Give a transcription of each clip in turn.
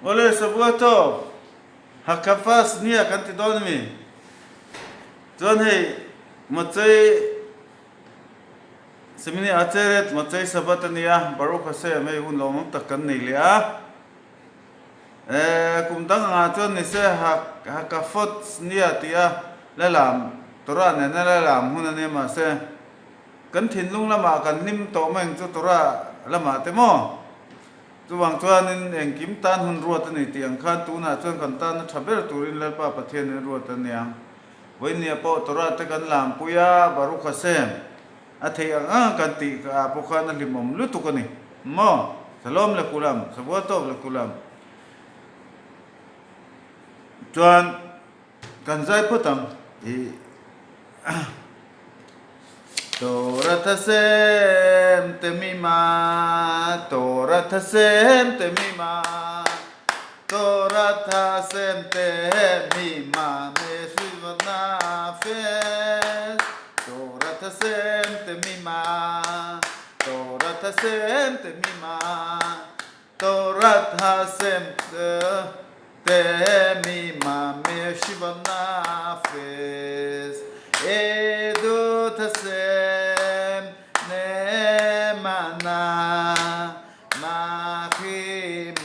Awle Sabua tawp Hakka first nia kan ti dawn ami? Chuan hei Mochei Semini Atzeret Mochei Sabbath a nia, Baruch Hashem hei hun lawmawm tak kan nei leh a. Kum dang angah chuan ni se Hakafot nia tia la lam Torah nena la lam hun a nia mahse kan thinlung lamah kan hlim tawh mai ang chu Torah lamah te maw? Chuvang chuanin engkim tan hun ruat a ni tih ang khan tunah chuan kan tana tha ber turin Lalpa Pathianin ruat a nia. Vawinia pawh Torah te kan lampui a, Baruch Hashem. A theih ang ang kan tih ah pawh khan a hlimawm lutuk a ni. Maw? Shalom le kulam, Shavua tov le kulam. Chuan kan zai phawt ang. Ih Torat Hashem temima, Torat Hashem temima, Torat Hashem temima Meshivat nafesh Torat Hashem temima Torat Hashem temima Torat Hashem temima Meshivat nafesh Edut Hashem Ne'emana Machiman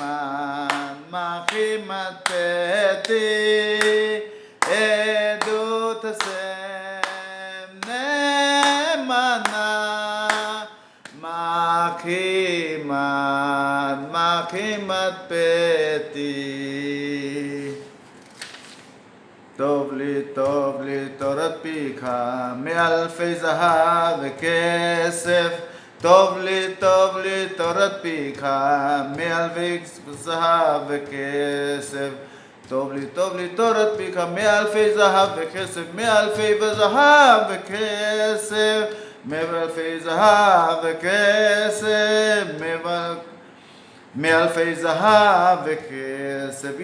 Machimat Peti Edut Hashem Ne'emana Machiman Machimat Peti Tov li tov li Torat picha Me'alfei zahav ve'kesef Tov li tov li Torat picha Me'alfei zahav ve'kesef Tov li tov li Torat picha Me'alfei zahav ve'kesef Me'alfei zahav ve'kesef Me'alfei zahav ve'kesef Me'alfei zahav ve'kesef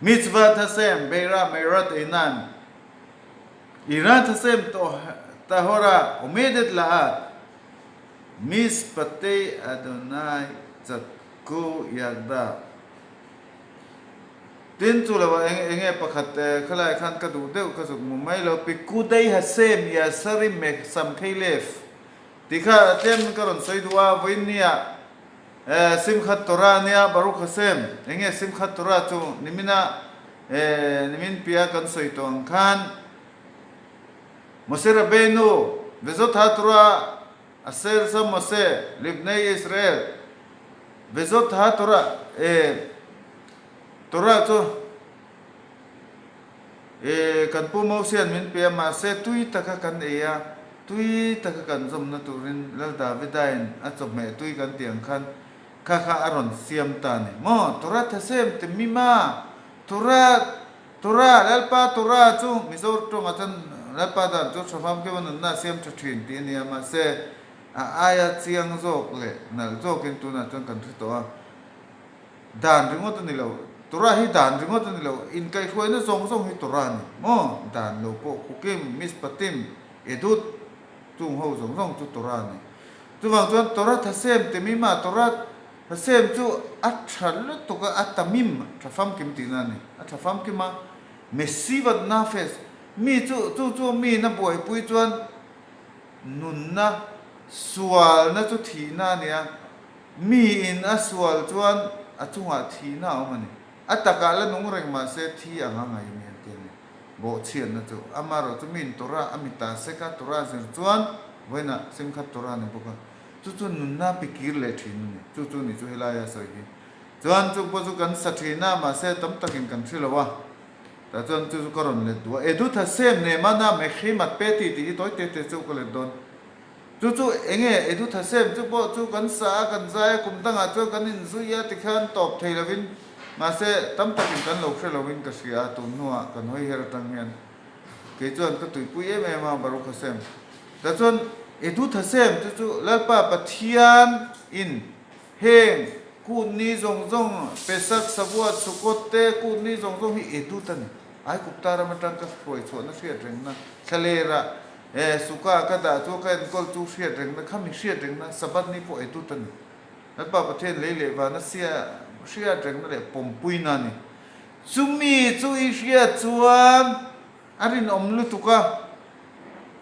Mitzvat Hashem Beira Meirat Einayim Yirat Hashem Tahora Omedet La'ad Mishpatei Adonai Tzadku Yachdav Tin chu lo ah eng enge pakhat khalai khan ka duh deuh ka zuk mu mai lo Pikudei Hashem Yasarim Mesamkhei Lev Ti kha tlem ka rawn sawi duh a, vawiin nia Simchat Torah nia Baruch Hashem, enge Simchat Torah chu nimina nimin pia kan sawi tawh ang khan Moshe Rabbeinu Vezot HaTorah Asher Sam Moshe Livnei Israel Vezot HaTorah Torah chu E, kan Pu Mosian min pe a, mahse tui taka kan ei a, tui taka kan zawmna turin Lal Davidain a chawhmeh tui kan tih ang khan kha kha a rawn siam ta a ni. Maw, Torah thasem ti mi ma? Torah, Torah, Lalpa Torah chu Mizo tawngah chuan Lalpa dan chu Thafam Kima nunna a siam tha thin tih a ni a, mahse a aia chiang zawk leh nalh zawkin tunah chuan kan hre tawh a. Dan ringawt a ni lo. Torah hi dan ringawt a ni lo. Inkaihhruaina zawng zawng hi Torah a ni. Maw? Dan lo pawh Hukim, Mishpatim, Edut chung ho zawng zawng chu Torah a ni. Chuvang chuan Torah Hashem Temima, Torah Hashem chu a tha lutuk a, a tamim, tha famkim tihna a ni. A tha famkim a, Mesivat Nafesh, mi chu, chu chu mi na buaipui chuan nunna, sualna chu thihna a ni a. Mi in a sual chuan a chungah thihna a awm a ni. A takah la nung reng mah se thi ang a ngai ni an ti a ni. Bawhchhiatna chu amaherawh chu mi in Torah a mita sek a, Torah zir chuan vawiinah Simchat Torah a ni bawk a. Chu chu nunna pikir leh thin a ni. Chu chu ni chu helaia sawi hi. Chuan chung pawh chu kan sa thin a, mahse tam takin kan hre lo a. Tah chuan chu chu ka rawn let duh a. Edut Hashem Neemana Mechrimat Peti tih hi tawi te te chu ka let dawn. Chu chu enge Edut Hashem chu pawh chu kan sa a, kan zai a, kum dangah chuan kan inzui a tikhian tawp thei lovin mahse tam takin kan lo hre lovin ka hria a, tun hnuah kan hawi her atang hian kei chuan ka tuipui em em a Baruch Hashem. Tah chuan Edut Hashem chu chu Lalpa Pathian in heng kut ni zawng zawng Pesach, Shavuot, Sukkot te kut ni zawng zawng hi Edut a ni. Aigupta ram atang ka hruai chhuahna hriat rengna thlalera E, suka ka dah chu ka enkawl chu hriat rengna kha mi hriat rengna Sabbath ni pawh ei tut a ni. Lalpa Pathian lei leh vana sia hriat rengna leh pawmpuina a ni. Chumi chu i hriat chuan a rinawm lutuk a,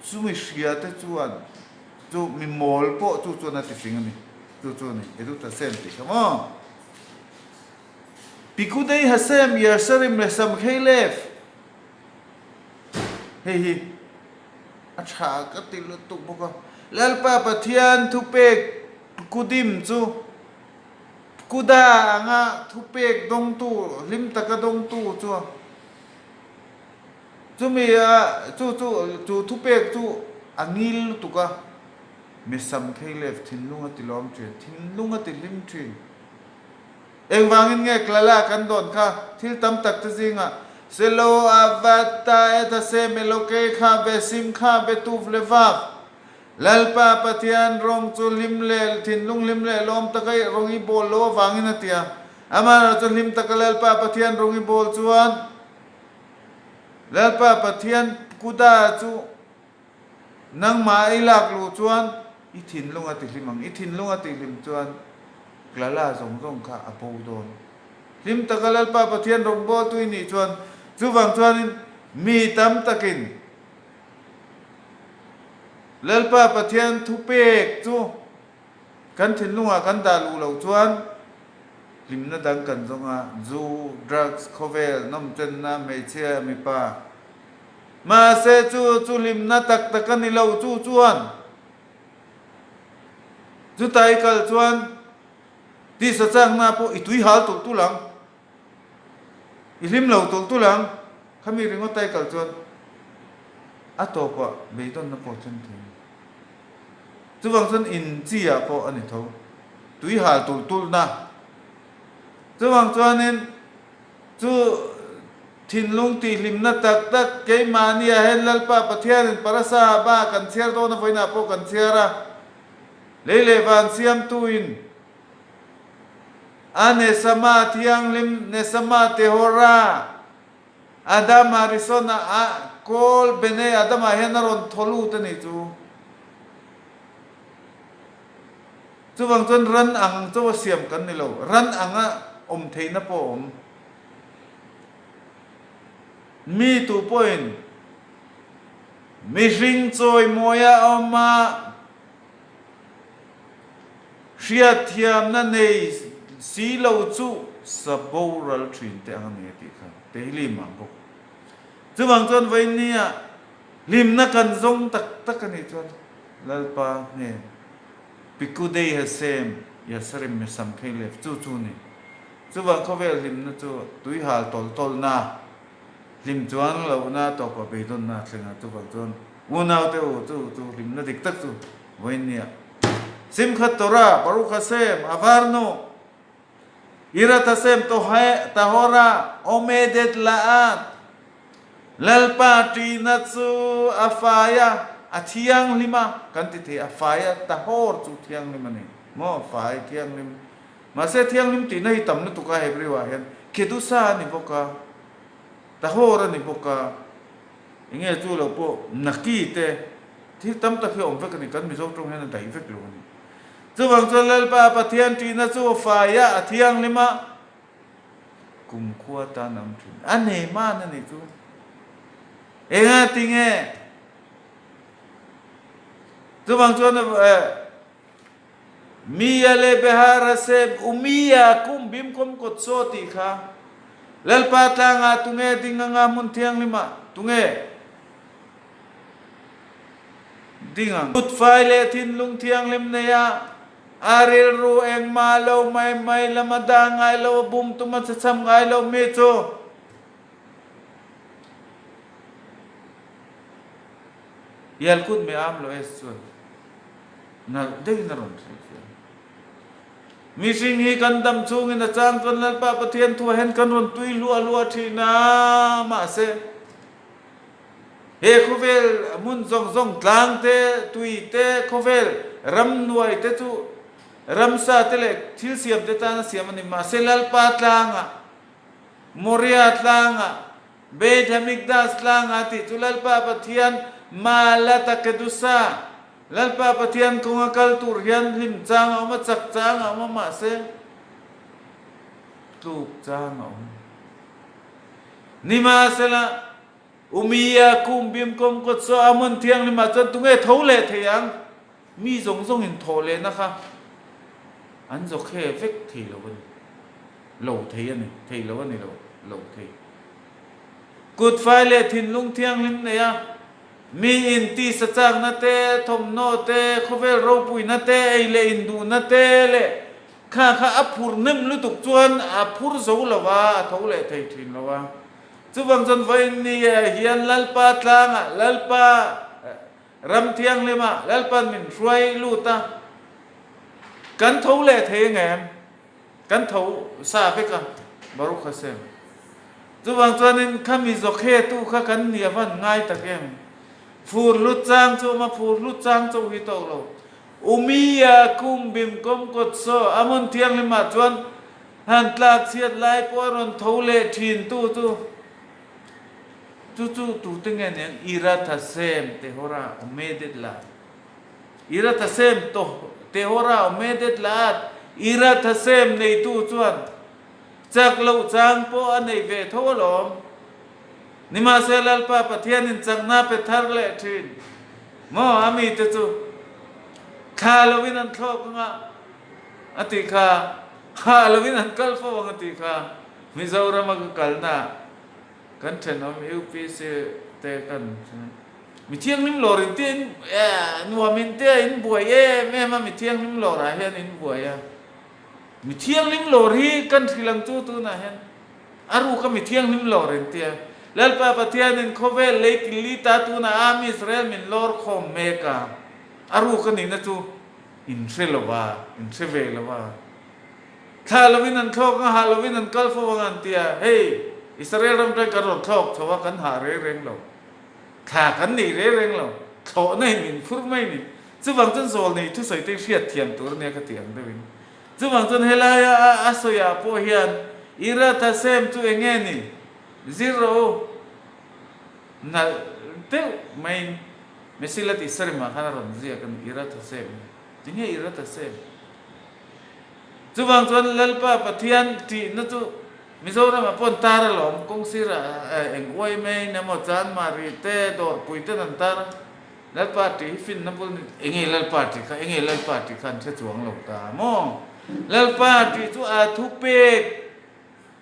chumi hria te chuan chu mi mawl pawh chu chuan a ti fing a ni. Chu chu a ni, Edut Hashem tih kha maw? Pikudei Hashem Yersharim Lesamkhei Lev. Hei hi a tha ka ti lutuk bawk a. Lalpa Pathian thupek Kudim chu Kuda anga thupek dawngtu, hlim taka dawngtu chu chumi a chu chu chu thupek chu a ngil lutuk a. Mesam Kheilev thinlung a ti lawm thin, thinlung a ti hlim thin. Engvangin nge Klala kan dawn kha thil tam tak te zingah Selo a va ta e ta se melo ke kha be sim kha be tuv le vav Lalpa Pathian rawng chu hlim leh thinlung hlim leh lawm taka i rawng i bawl lo avangin a ti a. Amaherawhchu hlim taka Lalpa Pathian rawng i bawl chuan Lalpa Pathian kuda chu Nangmah i lak luh chuan i thinlung a tihlim ang. I thinlung a tihlim chuan Klala zawng zawng kha a bo dawn. Hlim taka Lalpa Pathian rawngbawltu i nih chuan chuvang chuanin mi tam takin Lalpa Pathian thupek chu kan thinlungah kan dah luh loh chuan hlimna dang kan zawng a, zu, drugs, khawvel, nawmchenna, hmeichhia, mipa, Mahse chu chu hlimna tak tak a ni lo chu chuan chuta i kal chuan tisa chakna pawh i tui hal tulh tulh ang, i hlim lo tulh tulh ang, khami ringawta i kal chuan a tawpah beidawnna pawh a thleng thei a ni. Chuvang chuan in chi ah pawh a ni tho, tui hal tulh tulhna. Chuvang chuanin Chu thinlung tihhlimna tak tak keimahni ah hian Lalpa Pathianin Parasa ba kan chhiar dawn a vawiinah pawh kan chhiar a, lei leh van siamtuin a Nesama thianghlim Nesama Tehora Adam Harrison-a a kawl Bene Adam-ah hian a rawn thaw lut a nih chu. Chuvang chuan ran ang chaw a siam kan ni lo, ran anga awm theihna pawh a awm. Mi tu pawhin mihring chawimawia a awm a, hriatthiamna nei si lo chu sa boral thin te ang a ni a tih kha Tehilima bawk. Chuvang chuan vawiinnia hlimna kan zawng tak tak a nih chuan Lalpa hnen Pikudei Hashem Yasarim Mesam Kheilev chu chu ni. Chuvang khawvel hlimna chu tuihal tawlh tawlhna, hlim chuan lohna tawpa beidawnna a thleng a, chuvang chuan unaute u chu chu hlimna dik tak chu vawiin nia. Simchat Torah, Baruch Hashem, Avarnu, Irat Hashem Tahora, Omedet La'at, Lalpa ṭihna chu a fai a, a thianghlim a, kan ti thei a, fai a, tahor chu thianghlim a ni maw, fai, thianghlim. Mahse thianghlim tihna hi tam lutuk a Hebrew ah hian kedusa a ni bawk a, tahor a ni bawk a, enge chu lo pawh naki te thil tam tak hi a awm vek a ni, kan Mizo tawng hian a daih vek lo a ni. Chuvang chuan Lalpa Pathian ṭihna chu a fai a, a thianghlim a, Kumkhua tan a awm thin. A nei man a nih chu. Enga tinge? Chuvang chuan Mia le Behar Hashem Umia kum bim kom kawt saw tih kha Lalpa tlangah tunge ding anga hmun thianghlimah tunge ding ang? Kutfai leh thinlung thianghlim neia A rilru engmah lo mai mai lam a dah ngai lo, a bum tum a chacham ngai lo mi cu Yalkut me am lo es chuan nalh deuhin a rawn hrilhfiah. Mihring hi kan dam chungin a chang chuan Lalpa Pathian thu ah hian kan rawn tui hluah hluah thin a, mahse He khawvel hmun zawng zawng tlang te, tui te, khawvel ramhnuai te chu ramsa te leh thil siam te tana siam a ni. Mahse Lalpa tlangah, Moria tlangah, Beit Hamikdash tlangah tih chu Lalpa Pathian Maalat Kedusa. Lalpa Pathian kawnga kal tur hian hlim chang a awm a, chak chang a awm a, mahse tluk chang a awm. Nimahsela, Umia kum bim kawm kawt saw a hmun thianghlimah chuan tunge tho leh thei ang? Mi zawng zawngin thawh lehna kha an zawkhe vek thei lo a ni. Lo thei a ni, thei lo a ni lo, lo thei. Kut fai leh thinlung thianghlim nei a, mi in tisa chakna te, thawmhnaw te, khawvel ropuina te, ei leh induhna te leh kha kha a phur hnem lutuk chuan a phur zo lo a, a tho leh thei thin lo a. Chuvang chuan vawiin ni ah hian Lalpa tlangah, Lalpa ram thianghlimah Lalpa'n min hruai lut a, kan tho leh thei ang em? Kan tho sa vek a, Baruch Hashem. Chuvang chuanin khami zawkhe tu kha kan ni a van ngai tak em? Fur hlut chang chu awm a, fur hlut chang chauh hi tawk lo. Umia kum bim kawm kawt saw a hmun thianghlimah chuan han tlak chhiat lai pawh a rawn tho leh thin tu chu chu chu tute nge niang Irath Hashem Tehora Omedet la Irath Hashem Tehora Omedet la Irath Hashem neitu chuan chak loh chang pawh a nei ve tho alawm. Nimahse Lalpa Pathianin chakna pe thar leh thin maw a mite chu thla loin an thlawk anga a tih kha, hah loin an kal fo ang a tih kha Mizorama ka kalna kan thenawm UPC te kan mi thianghlim lawr in tia in nuam in tia in buai em em a mi thianghlim lawr ah hian in buai a mi thianghlim lawr hi kan hrilh ang chu tunah hian A ruk a mi thianghlim lawr in tia. Lalpa Pathianin khawvel lei kil ta tunah Am Israel min lawr khawm mek a. A ruk a nihna chu in hre lo va, in hre ve lo va. Thlah lovin an thlawk ang a, hah lovin an kal fo ang an tia. Hei, Israel ram ṭang kan rawn thlawk chho a, kan hah reng reng lo. Thla kan nei reng reng lo. Thlawhna in min phur mai ni. Chuvang chuan zawl nei thusawi te hi hriatthiam tur a nia ka ti ang deuhin. Chuvang chuan helaia a sawiah pawh hian Irath Hashem chu eng nge ni? Zir rawh u. Nalh deuh maiin Mesilat Isarim-ah khan a rawn ziak a ni, Irath Hashem hi. Tinge Irath Hashem? Chuvang chuan Lalpa Pathian tihna chu Mizoramah pawh an tar alawm, kawng sirah eng uai maiin emaw Chanmari te, Dawrpui ten an tar a. Lalpa tih hi finna bul ni, enge Lalpa tih kha, enge Lalpa tih kha an hre chuang lo ta maw? Lalpa tih chu a thupek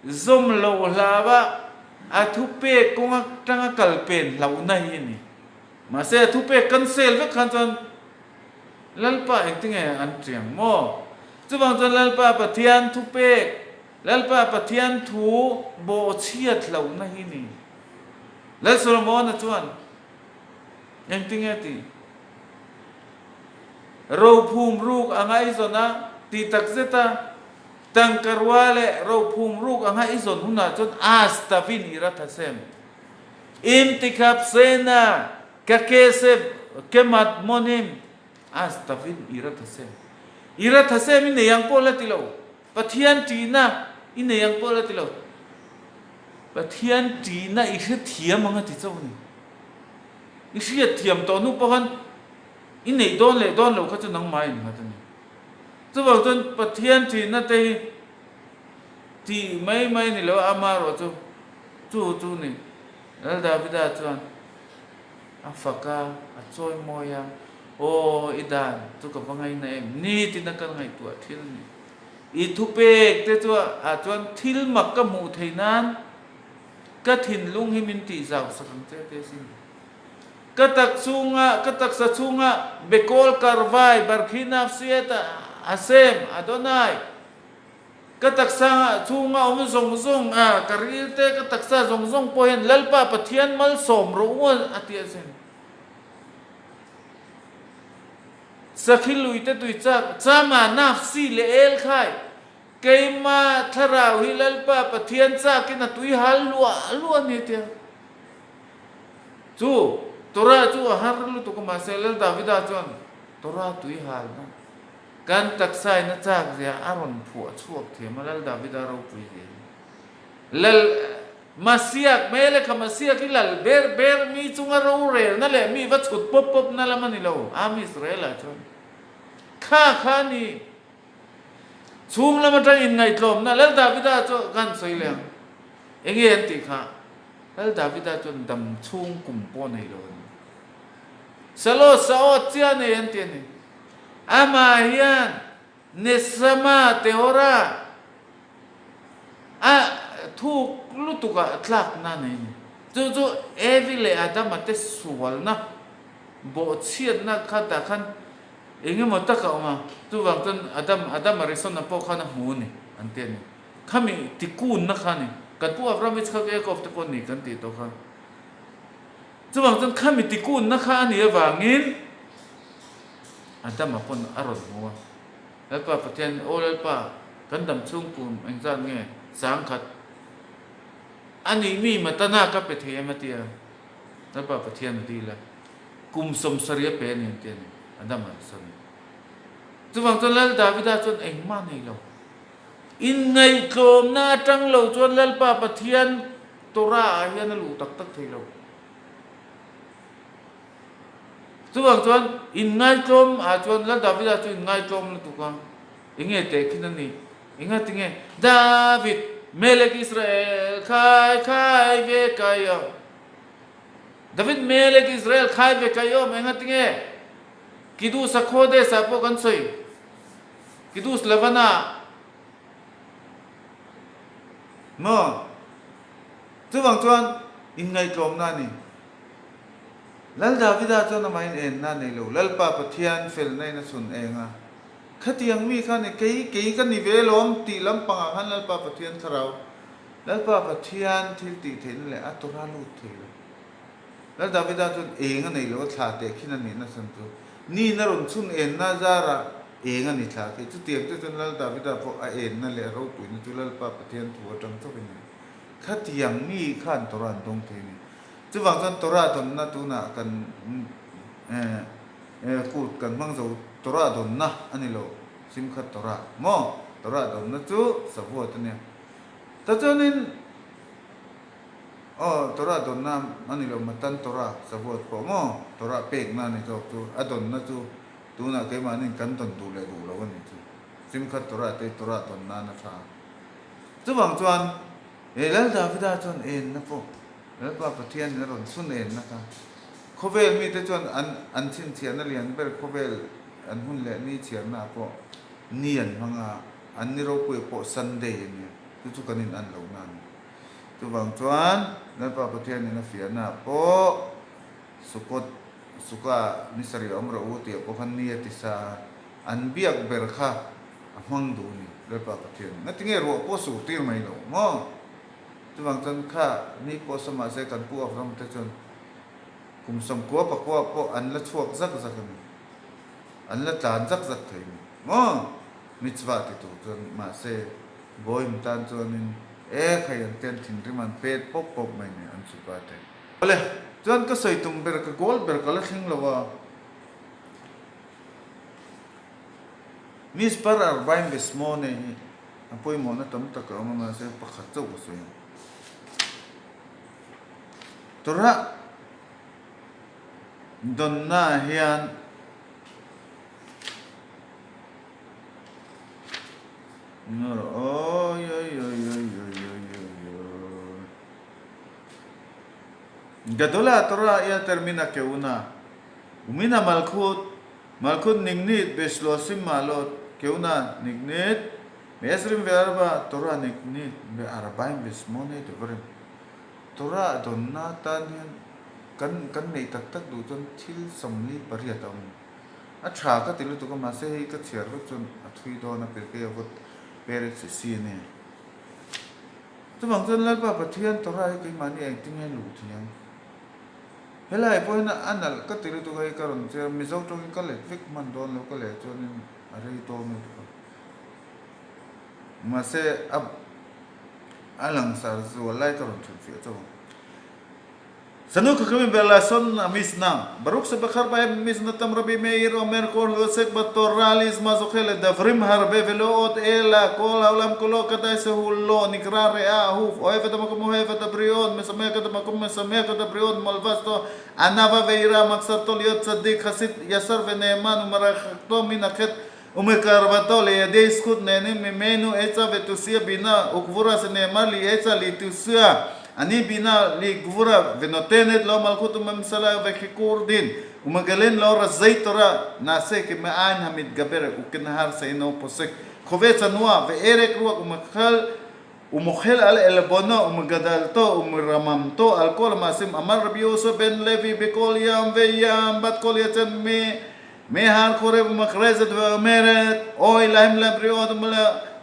zawm lo hlau a, a thupek kawng atanga kal pen hlauhna hi a ni. Mahse a thupek kan sel vek khan chuan Lalpa engtinge an tiang maw? Chuvang chuan Lalpa Pathian thupek, Lalpa Pathian thu bawhchhiat hlauhna hi a ni. Lal Solomona chuan Engtinge tih? Rophum ruk a ngaihzawn a, tih tak zet a, tangka rua leh rophum ruk a ngaihzawn hunah chuan as tavin i rat hasem. Imtikhab sena ka kesef kemat monim as tavin i rat hasem. I rat hasem i nei ang pawh la ti lo. Pathian ṭihna i nei ang pawh la ti lo. Pathian ṭihna i hrethiam ang a ti chauh a ni. I hriatthiam tawh hnu pawh khan i neih dawn leh dawn loh kha chu nangmah in nghat a ni. Chuvang chuan Pathian ṭihna te hi tih mai mai ni lo a, amaherawh chu chu chu ni. Lal Davida chuan a fak a, a chawimawi a, Aw i dan chu ka va ngaina em? Nitin a ka ngaihtuah thil a ni. I thupek te chu ah chuan thil mak ka hmuh theih nan Ka thinlung hi min tih zau sak ang che te sin. Ka tak chhunga, ka taksa chhunga Bekol Karvai, Barkhi Nafsiet, Hashem, Adonai, ka taksa chhunga awm zawng zawng a, ka ril te, ka taksa zawng zawng pawh hian Lalpa Pathian malsawm rawh u a ti asin. Sakhi lui te tui chak, Chama, Nafsi leh El khai. Keima thlarau hi Lalpa Pathian chakin a tui hal luah luah a ni tia. Chu Torah chu a har lutuk a, mahse Lal Davida chuan Torah tui halna kan taksain a chak zia a rawn phuah chhuak thiam a, Lal Davida ropui zia hi. Lal. Masiak, Melekha Masiak hi lal ber ber mi chunga rorelna leh mi va chhut pawp pawp na lam a ni lo, Am Israel-ah chuan kha kha a ni. Chhung lam atang inngaihtlawmna Lal Davida chu ka han sawi leh ang. Enge an tih kha? Lal Davida chuan dam chhung kum pawh nei lo a ni. Salo saawt chiah nei an ti a ni. Amah hian Nesama Tehora a thuk lutukah tlakna a nei a ni. Chu chu Evi leh Adama te sualna bawhchhiatna kha tah khan eng emaw tak a awm a, chuvang chuan Adam Adam Arizona pawh khan a hmu a ni an ti a ni. Khami tikunna kha a ni. Kan pu Abraham Yitzhak Yaakov te pawh a ni kan tih tawh kha. Chuvang chuan khami tikunna kha a nih avangin Adama pawn a rawn hmu a, Lalpa Pathian, Aw Lalpa, kan dam chhung kum engzat nge 10,000 a nih mi matana ka pe thei em a ti a, Lalpa Pathian a dil a, kum 70 a pe a ni an ti a ni, Adama sawi. Chuvang chuan Lal Davida chuan engmah nei lo. Inngaihtlawmna atang lo chuan Lalpa Pathian Torah ah hian a luh tak tak thei lo. Chuvang chuan inngaitlawm ah chuan Lal Davida chu inngaitlawm lutuk a, enge tehkhin a ni? Enga tinge David, Melek Israel khai khai ve kai awm. David Melek Israel khai ve kai awm enga tinge? Kidus a Khodes ah pawh kan sawi. Kidus Lavana Maw? Chuvang chuan inngaihtlawmna a ni. Lal Davida chuan amahin enna a nei lo. Lalpa Pathian felna in a chhun eng a. Khatiang mi kha ni, kei, kei ka ni ve lawm tih lampangah khan Lalpa Pathian thlarau, Lalpa Pathian thil tih theihna leh a tawrh a lut thei lo. Lal Davida chuan eng a nei lo, a thla teh khin a nihna chhan chu niin a rawn chhun enna zarah eng a ni thla thei. Chutiang te chuan Lal Davida pawh a enna leh a ropuina chu Lalpa Pathian thu atang chauhin a ni. Khatiang mi khan Torah an dawng thei a ni. Chuvang chuan Torah dawnna tunah kan kut kan hmang zo Torah dawnna a ni lo, Simchat Torah maw? Torah dawnna chu Shavuot a nia. Tachuanin aw Torah dawnna a ni lo, Matan Torah, Shavuot pawh maw? Torah pekna a ni zawk chu, a dawnna chu tunah keimahniin kan dawn duh leh duh lo a ni chu. Simchat Torah te Torah dawn nan a tha. Chuvang chuan he Lal Davida chuan enna pawh Lalpa Pathianin a rawn chhun enna kha khawvel mite chuan an an chhinchhiahna lian ber khawvel an hun leh ni chhiarnaah pawh ni an hmang a, an ni ropuia pawh Sunday a nia, chu chu kan in an lohna a ni. Chuvang chuan Lalpa Pathianin a fiahnaah pawh Sukkot Sukkah ni sarih a awm rawh u tih ah pawh khan ni a ti sa a, an biak ber kha a hmang duh a ni Lalpa Pathian. Ngatinge ruah pawh sur tir mai lo maw? Chuvang chuan kha ni pawh sa mahse kan pu Avram te chuan kum 90 pakua pawh an la chhuak zak zak a ni. An la tlan zak zak thei a ni maw? Mitzvah ti tur chuan mahse Goyim tan chuanin e khai an ten thinrim an pet pawp pawp mai ni an suka te. Awle, chuan ka sawi tum ber ka goal ber ka la thleng lo a. Mispar Arbaim Besmone hi a pawimawhna tam tak a awm a, mahse pakhat chauh ka sawi ang. Torah dawnnaah hian Gadola Torah ia termina keuna umina malkhut Malkhut Nignit Beshlosim Maalot Keuna Nignit Me'esrim ve'arba Torah Nignit Be'arbaim ve'shmone Devarim Torah dawnna atan hian kan kan neih tak tak duh chuan thil 48 a awm. A tha ka ti lutuk a mahse hei ka chhiar vek chuan a thui dawn a Pirkei a vawt Perek si si a ni. Chuvang chuan Lalpa Pathian Torah hi keimahni engtin nge luh thei ang? Helai pawhin a nalh ka ti lutuk a hei ka rawn che a, Mizo tawngin ka let vek hman dawn lo ka leh chuanin a rei dawn lutuk a. Mahse a a langsar zual lai ka rawn hrilhfiah chauh ang. Sanu Chachamim Belason Mishnah, Baruch Shebachar Bahem Mishnah Tam Rabbi Meir Omer Kol Ha'osek B'Torah Lishma Zoche Ledavrim Harbe Velo Od Ela Kol Ha'olam Kulo Kadai Shehu Lo Nikra Re'ah Ahuv Ohev Et Hamakom Ohev Et Habriot Mesameach Et Hamakom Mesameach Et Habriot Malvasto Anava Ve'ira Maksarto Liot Tzadik Hasid Yasar Ve'ne'eman Umerachakto Min Hachet Umekarvato Leyadei Zchut Nehenim Mimenu Etza Vetusia Bina Ugvura Sene'emar Li Etza Litusia Ani Bina Li Gvura Venotenet Lo Malchut Umemsala Vechikur Din Umegalen Lo Razei Torah Naase Keme'ain Hamitgaber Ukenahar Seino Posek Chovetz Anua Ve'erek Ruach Umechal Umochel Al Elbono Umegadalto Umeramamto Al Kol Hamaasim Amar Rabbi Yosef Ben Levi Bekol Yam Veyam Bat Kol Yatzet Me Mehar Chorev Umachrezet Veomeret Oy Lahem Labriot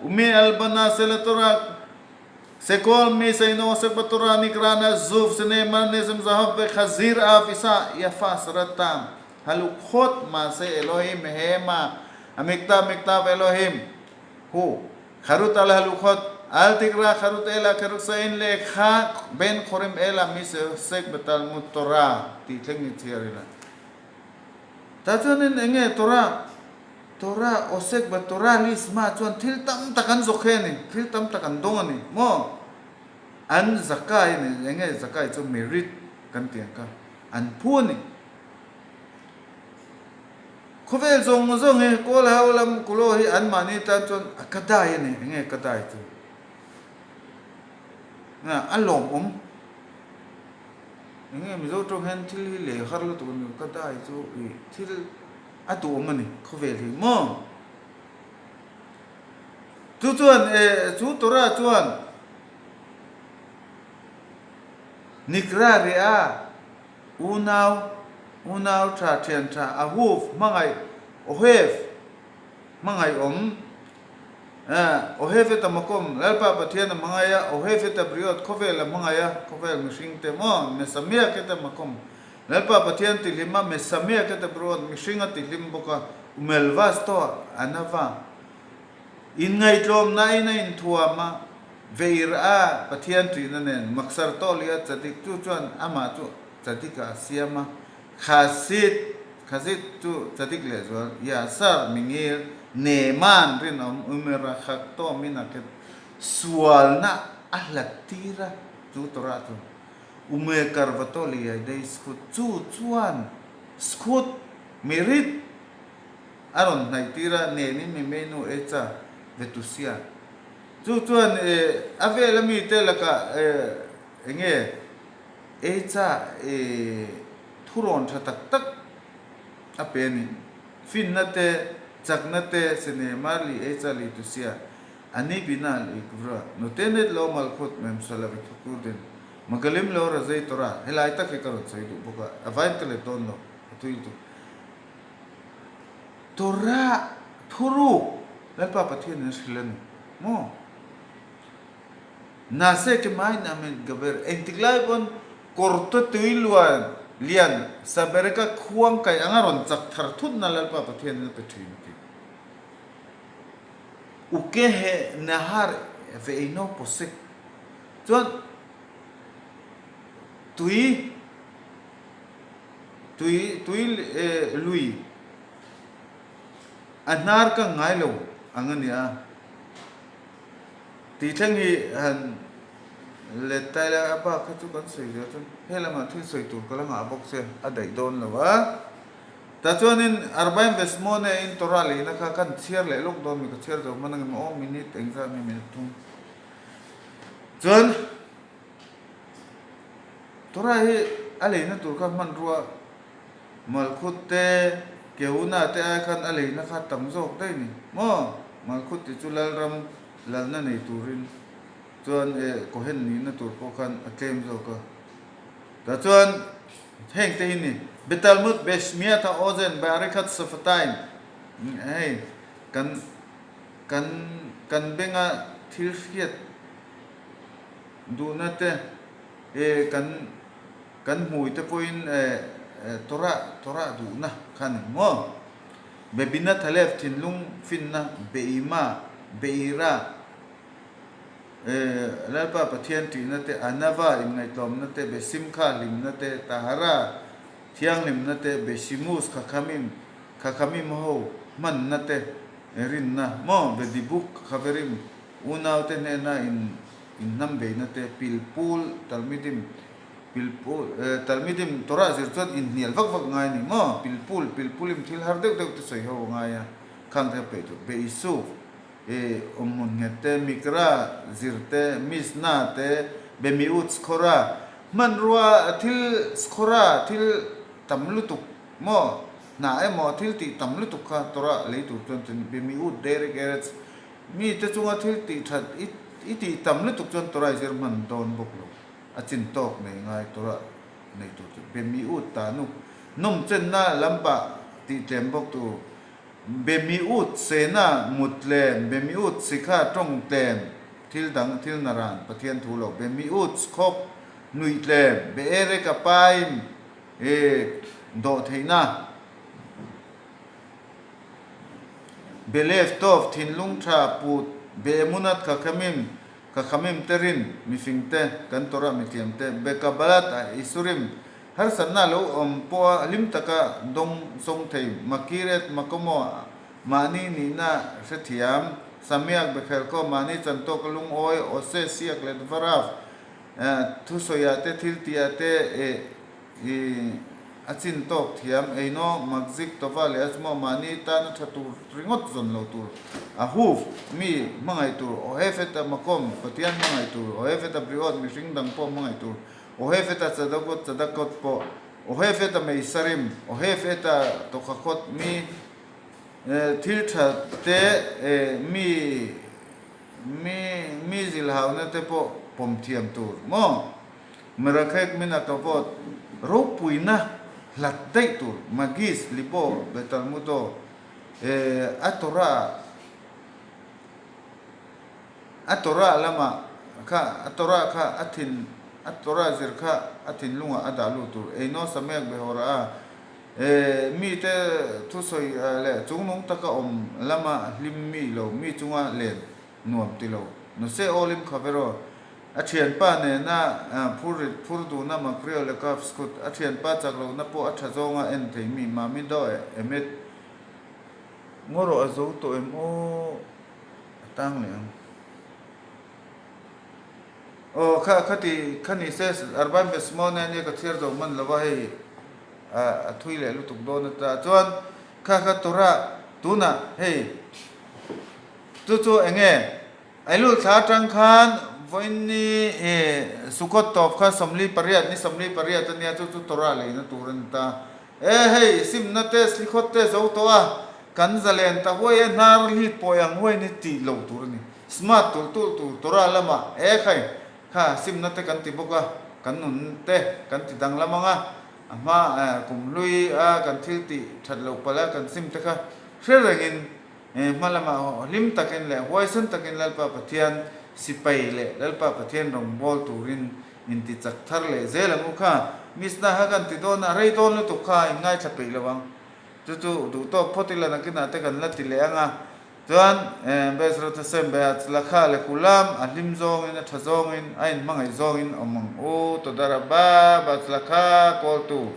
Ume'albana Sela Torah Shekol Mi Sheino Osek Batorah Nikra Nazuf Shene'emar Nezem Zahav Vechazir Av Isha Yafa Sarat Tam Haluchot Maaseh Elohim Hema Hamiktav Miktav Elohim Hu Harut Al Haluchot Al Tikra Harut Ela Keruk She'ein Lecha Ben Chorim Ela Mi She'osek Betalmud Torah tih thleng ni chhiar ila. Tah chuanin eng nge Torah, Torah Osek ba Torah Lishma chuan thil tam tak an zawk hi a ni, thil tam tak an dawng a ni maw? An zakai a ni, eng nge zakai chu merit kan tih ang kha, an phu a ni. Khawvel zawng zawng hi kawl hau lam kulaw hi anmahni tan chuan a ka dai a ni, eng nge ka dai chu? A lawmawm. Enge Mizo tawng hian thil hi lei har lutuk a ni ka dai chu ih thil a duhawm a ni khawvel hi maw? Chu chuan eh chu Torah chuan Nikra Rea unau unau tha thian tha Ahuv hmangaih Ohev hmangaih awm Ohefeta Makom, Lalpa Pathian a hmangaih a, Ohefeta Briot, khawvel a hmangaih a, khawvel mihring te maw, Mesamiaketa Makom, Lalpa Pathian tihlim a, Mesamiaketa Briot, mihring a tihlim bawk a, Umelvasto, Anava, inngaihtlawmna in a inthuam a, Veir a, Pathian ṭihna nen, Maksar Tawli a, Chadik chu chuan amah chu Chadika a siam a, Khasit, Khasit chu Chadik lehzual, Yasar, Mingil, Neman, rinawm, Umera, Khak, Tawm, Inakhet, sualna a hlat tir a, chu Torah chu Ume Karvato Liaidei Skhut chu chuan Skhut, Merit, a rawn hnaih tir a, Nenin Mimenu Echa, Vetusia. Chu chuan a vela mite lakah enge Eicha i thurawn tha tak tak a pe a ni. Finna te, chakna te, sene marli eicha li tusia, ani bina li kvra, notenet lo malkhut memsala vithukur din, magalim lo razei Torah, helai tak hi ka rawn sawi duh bawk a, a vain ka let dawn lo, a tui lutuk. Torah thuruk Lalpa Pathian in a hrilh a ni maw? Nase ke mai na min ka ber. Engtik lai pawn kawrte tui luan lian Sabereka khuang kai anga rawn chak thar thut na Lalpa Pathian in a pe thin a ti. Uke he nahar ve eino posek chuan tui tui tui lui a hnar ka ngai lo ang a nia. Tih thleng hi han let ta ila a bak kha chu kan sawi zel chuan he lamah thil sawi tur ka la ngah bawk che a daih dawn lo a. Tah chuanin Arbaim Vesmone in Torah leina kha kan chhiar leh lawk dawn mi ka chhiar zo hman angem aw minute engzat nge minute thum chuan Torah hi a leina tur kha hmanrua Malkhut te, Kehuna te ai khan a leina kha tam zawk daih ni maw? Malkhut tih chu Lalram lalna nei turin chuan e Kohen nihna tur pawh khan a tlem zawk a. Tah chuan heng te hi ni, Betalmud, Beshmiat HaOzen, Be'arikhat Safataim, hei kan kan kan benga thil hriat duhna te e kan Kan hmui te pawhin Torah, Torah duhna kha a ni maw? Bebina Thalev thinlung finna Beima, Beira, Lalpa Pathian ṭihna te, Anava inngaihtlawmna te, Besimkha hlimna te, Tahara thianghlimna te, Beshimus Khakhamim, Khakhamim ho hmanna te, rinna maw, Bedibuk Khaverim unaute hnena in inhnambeihna te, Pilpul Talmidim, Pilpul, Talmidim Torah zir chuan inhnial vak vak ngai a ni maw, Pilpul, Pilpulim thil har deuh deuh te sawi ho a ngai a, khang te kha peih tur, Beisuk. I awmhmun nghet te, Mikra zir te, Misna te, Bemiut skhawra, hmanrua thil skhawra thil tam lutuk maw, hna emaw thil tih tam lutuk kha Torah lei tur chuan chuan Bemiut Derek Eretz mi te chunga thil tih that i i tih tam lutuk chuan Torah i zir hman dawn bawk lo, a chin tawk nei ngai Torah nei tur chu Bemiut tanuk nawmchenna lampah tih tlem bawk tur. Bemiut sena mut tlem, Bemiut sikha tawng tlem, thil dang thil naran Pathian thu lo, Bemiut khawk nuih tlem, Beerek a paim e dawh theihna, Belev tawp thinlung tha put, Beemunat khakhamim khakhamim te rin mifing te kan Torah mithiam te, Bekabalat a Isurim Harsatna lo awm pawha hlim taka dawng sawng thei Makiret Makomo mahni nihna hrethiam, Samiak Bekhelko mahni chantawka lungawi Ose Siak leh Dvaraf thusawiah te thil tihah te i a chin tawk thiam Eino Makzik Tova leh Azmo mahni tana tha tur ringawt zawn lo tur a huf mi hmangaih tur Ohefeta Makom Pathian hmangaih tur Ohefeta Briot mihring dang pawh hmangaih tur Ohefeta Chadakot Chadakot pawh Ohefeta Meisarim Ohefeta Tawkhakot mi thil tha te mi mi mi zilhauna te pawh pawm thiam tur maw Merakhek Minakavot ropuina hlat daih tur Magis Libo Betalmudo a Torah A Torah lamah kha, a Torah kha a thin, a Torah zir kha a thinlungah a dah lut tur. Eino Samek Behor a, e, mite thusawi leh chungnung taka awm lama hlim mi lo, mi chunga len nuam ti lo. Nuse Olim Khavero, a thianpa nena phur rit phur duhna Makrio Lekaf Skut, a thianpa chak lohna pawh a tha zawnga en thei mi Mamido Emet. Ngaw rawh a zo tawh em aw? A tang leh ang. Aw kha kha ti kha ni se Arbaim Besmone ania ka chhiar zo hman lova hei a thui leh lutuk dawn ata chuan kha kha Torah tunah hei chu chu eng nge Ailul thla atang khan vawiin ni i Sukkot tawp kha 48 ni 48 ania chu chu Torah leina tur a ni ta. E hei simna te slikhawt te zo tawh a, kan zalen ta huai e hnar hlit pawi ang huai ni tih lo tur a ni. Smart tulh tulh tur Torah lamah e khai kha simna te kan ti bawk a, kan nun te kan ti danglam ang a, a hma kum hlui a kan thil tih that loh palh a kan sim te kha hre rengin hma lamah hlim takin leh huaisen takin Lalpa Pathian sipai leh Lalpa Pathian rawngbâwl turin Inti chak thar leh zel ang u kha. Misna kha kan ti dawn a, rei dawn lutuk kha in ngaithla peih lo ang. Chu chu duh tawk phawt ila nakinah te kan la ti leh ang a. Chuan Bezrat Hashem Behatzlakha leh Kulam a hlim zawngin a tha zawngin a inhmangaih zawngin awm ang u. Todarabba Batzlakha kawltu.